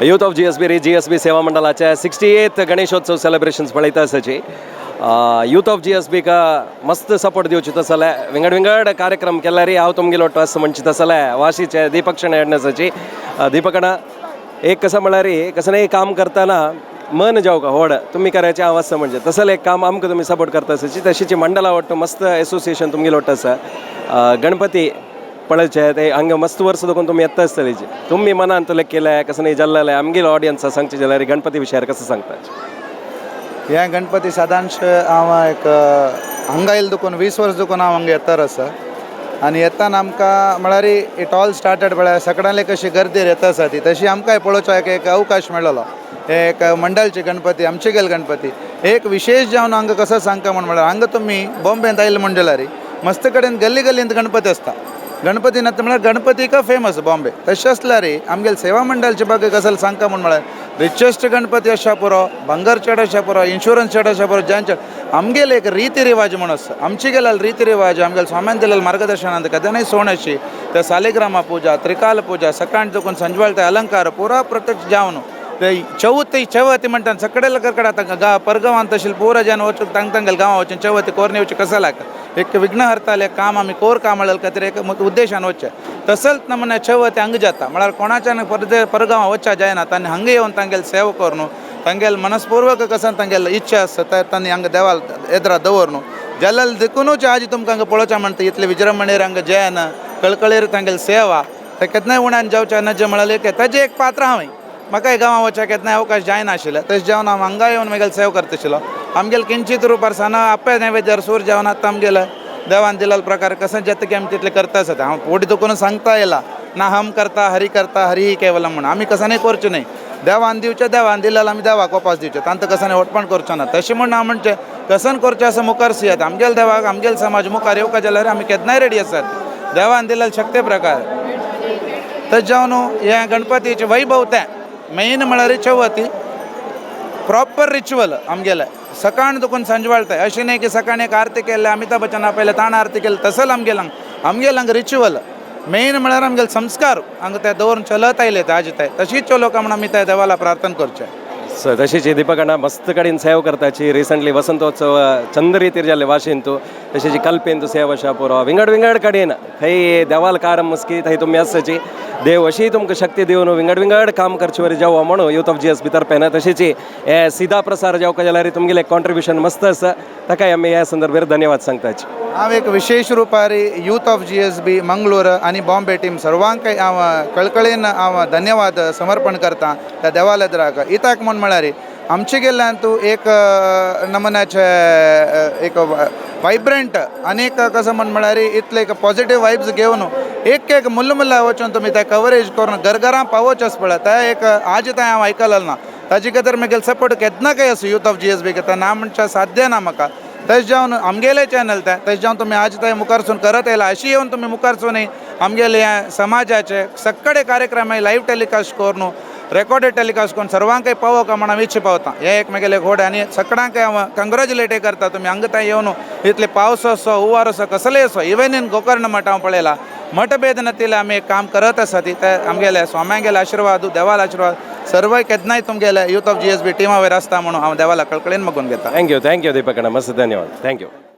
Youth of GSB री GSB सेवा मंडळाचे 68th Ganeshotsav celebrations पळयता आसाची. यूथ ऑफ जीएसबीक मस्त सपोर्ट दिवची तसले विंगड विंगड कार्यक्रम केल्यारी हांव तुमगेलो वट्टू आसा म्हणचे तसले वाशीचे दीपक शणै येडण्यासाची. दीपकणा, एक कसं म्हळ्यार कसं नाही काम करताना मन जावका होड तुम्ही करायचे हांव आसा म्हणजे तसलें एक काम आमकां तुमी सपोर्ट करता आसाची. तशीची मंडळा वट्टू मस्त एसोसिएशन तुमगेलो वट्टू आसा. गणपती पळयचे ते हांगा मस्त वर्स दोन तुमी येता आसतली. तुमी मनान तुले केलें कसं नाही जाल्लें आमगेलो ऑडियन्स सांगचे जाल्यार गणपती विशयार कसं सांगता? हे गणपती सादारणश हांव एक हांगा येयले दुकून 20 वर्स दुकून हांव हांगा येतार आसा. आनी येताना आमकां म्हळ्यार it all started म्हळ्यार सकडाले कशी गर्दी येता आसा ती तशी आमकांय पळोवचो एक एक अवकाश मेळ्ळो. हे एक मंडळचे गणपती, आमचे गेल गणपती एक विशेष जावन हांगा कसो सांगता म्हण म्हळ्यार हांगा तुमी बॉम्बेंत आयले म्हण जाल्यार मस्त कडेन गल्ली गल्लींत गणपती आसता. गणपती नात म्हळ्यार गणपती का फेमस बॉम्बे. तशें आसल्यार आमगेले सेवा मंडळचे बागे कसं सांगता म्हण म्हळ्यार रिचेस्ट गणपती आसा पुरो, भांगर चड आसा पुरो, इन्शुरन्स चड आसा पुरो. ज्यांचे आमगेले एक रीती रिवाज म्हण आसता. आमची गेल्यार रीती रिवाज आमगेले स्वाम्यान दिलेले मार्गदर्शनांत केन्नाय सोण अशी ते सालिग्रामा पूजा, त्रिकाल पूजा, सकाळ चुकून संजवाळ ते अलंकार पुरा प्रत्यक्ष जावन ते चवथी चवथी म्हणटात सगळे करकड. आतां गा परगांवांत तशें पुरा जन वचून तांग तांगेल गांवां वचून चवथी कोरने वचून कसं लागता एक विघ्नहर्ताले काम आमी कोर काम म्हणल्यार खातीर एक उद्देशान वचचें. तसंच नमुने चवथी हांगा जाता म्हळ्यार कोणाच्यान परदे परगांवां वचच्या जायना, तांणी हांगा येवन तांगेले सेवा करून तांगेले मनस्पूर्वक कसं तांगेले इच्छा आसता तर तांणी हांगा देवाल एदरा दवर जाल्यार देखूनच आज तुमकां हांगा पळोवचें म्हणटा इतले विजृंभणेर हांगा जयन कळकळेर तांगेले सेवा ते केन्नाय उणान जावचें नजे म्हळ्यार एक ताजें एक पात्र हांवें. म्हाका गांवां वचपाक केन्नाय अवकाश जायनाशिल्लें. तशें जावन हांव हांगा येवन मागीर सेवा करता आशिल्लो. आमगेले किंचित रुपार सान आप्पे नैवेद्यार सूर जेवण आतां आमगेले देवान दिलेलो प्रकार कसं जाता की आमी तितलें करता आसता. हांव पोट दुखून सांगता येयला ना हम करता हरी करता हरी केवलम म्हणून आमी कसांनी करचें न्हय. देवान दिवचें, देवान दिलेलें आमी देवाक वापस दिवचें. तांकां कसांनी वटपण करचो ना. तशें म्हण हांव म्हणचें कसन करचें आसा मुखार सियात आमगेले देवाक आमगेले समाज मुखार येवका जाल्यार आमी केन्नाय रेडी आसात देवान दिलेले शक्ती प्रकार. तशें जावन हें गणपतीचें वैभव तें मेन म्हळ्यार चवथी प्रॉपर रिच्युअल आमगेलें सकाळ दुखून सांजवाळताय. अशें न्हय की सकाळी एक आरती केल्लें, अमिताभ बच्चन आपयलें, ताण आरती केली तसोच आमगेलो आमगेलो हांगा रिच्युअल मेन म्हळ्यार आमगेले संस्कार हांगा ते दवरून चलत आयले ते आज ते तशीच चलोवका म्हण आमी त्या देवाला प्रार्थना करचें. सो तशीच दीपकಣ್ಣ मस्त कडेन सेव करताची. रिसंटली वसंतोत्सव चंद रितीर जाल्ले वाशींतू, तशीच कल्पेंतू सेवा आसा पुरो. विंगड विंगड कडेन थंय देवाल कारम मुस्की थंय तुमी आसची. देव अशी तुमकां शक्ती दिवन विंगड विंगड काम करचे वरी जावं म्हणून यूथ ऑफ जीएसबी तर्फेन. तशीच हे सीधा प्रसार जावका जाल्यार तुमगेलें कॉन्ट्रिब्युशन मस्त आसा, ताकाय आमी ह्या संदर्भार धन्यवाद सांगताची. हांव एक विशेष रुपार यूथ ऑफ जीएसबी मंगळूर आनी बॉम्बे टीम सर्वांकय हांव कळकळीन हांव धन्यवाद समर्पण करता त्या देवाल एदराक. इताक म्हूण म्हळ्यार आमचे गेल्ल्यान तूं एक नमुन्याचे एक वायब्रंट आनी एक कसं म्हण म्हळ्यार इतले एक पॉझिटिव्ह वायब्स घेवन एक एक मुल्ल मुल्ला वचून तुमी ते कवरेज करून घरघरां पावोवचें आसा पळय ते एक आज तें हांव आयकलें ना. ताजे खातीर म्हगेले सपोर्ट केन्ना काय आसूं यूथ ऑफ जीएसबी घेता ना म्हणच्या साध्य ना म्हाका. तशें जावन आमगेलें चॅनल तें तशें जावन तुमी आज तें मुखारसून करत येयला. अशी येवन तुमी मुखारसून आमगेले समाजाचे सगळे कार्यक्रम लायव्ह टेलिकास्ट करून, रेकॉर्डेड टेलिकास्ट करून सर्वांकय पावोवका म्हण हांव इच्छा पावता. हे एक म्हगेलें घोड आनी सगळ्यांकय हांव कंग्रेच्युलेटय करता. तुमी हांगा थंय येवन इतले पावस असो, हुंवार असो, कसलेय असो, इवन इन गोकर्ण मठ हांव पळयला, मतभेद नातिल्ले आमी एक काम करत आसा. ती ते आमगेले स्वाम्यांगेले आशिर्वाद, देवाल आशिर्वाद सर्वय केन्नाय तुमगेले यूथ ऑफ जीएसबी टिमा वयर आसता म्हणून हांव देवाला कळकळीन मागून घेता. Thank you, thank you दीपकಣ್ಣ, मस्त धन्यवाद, thank you.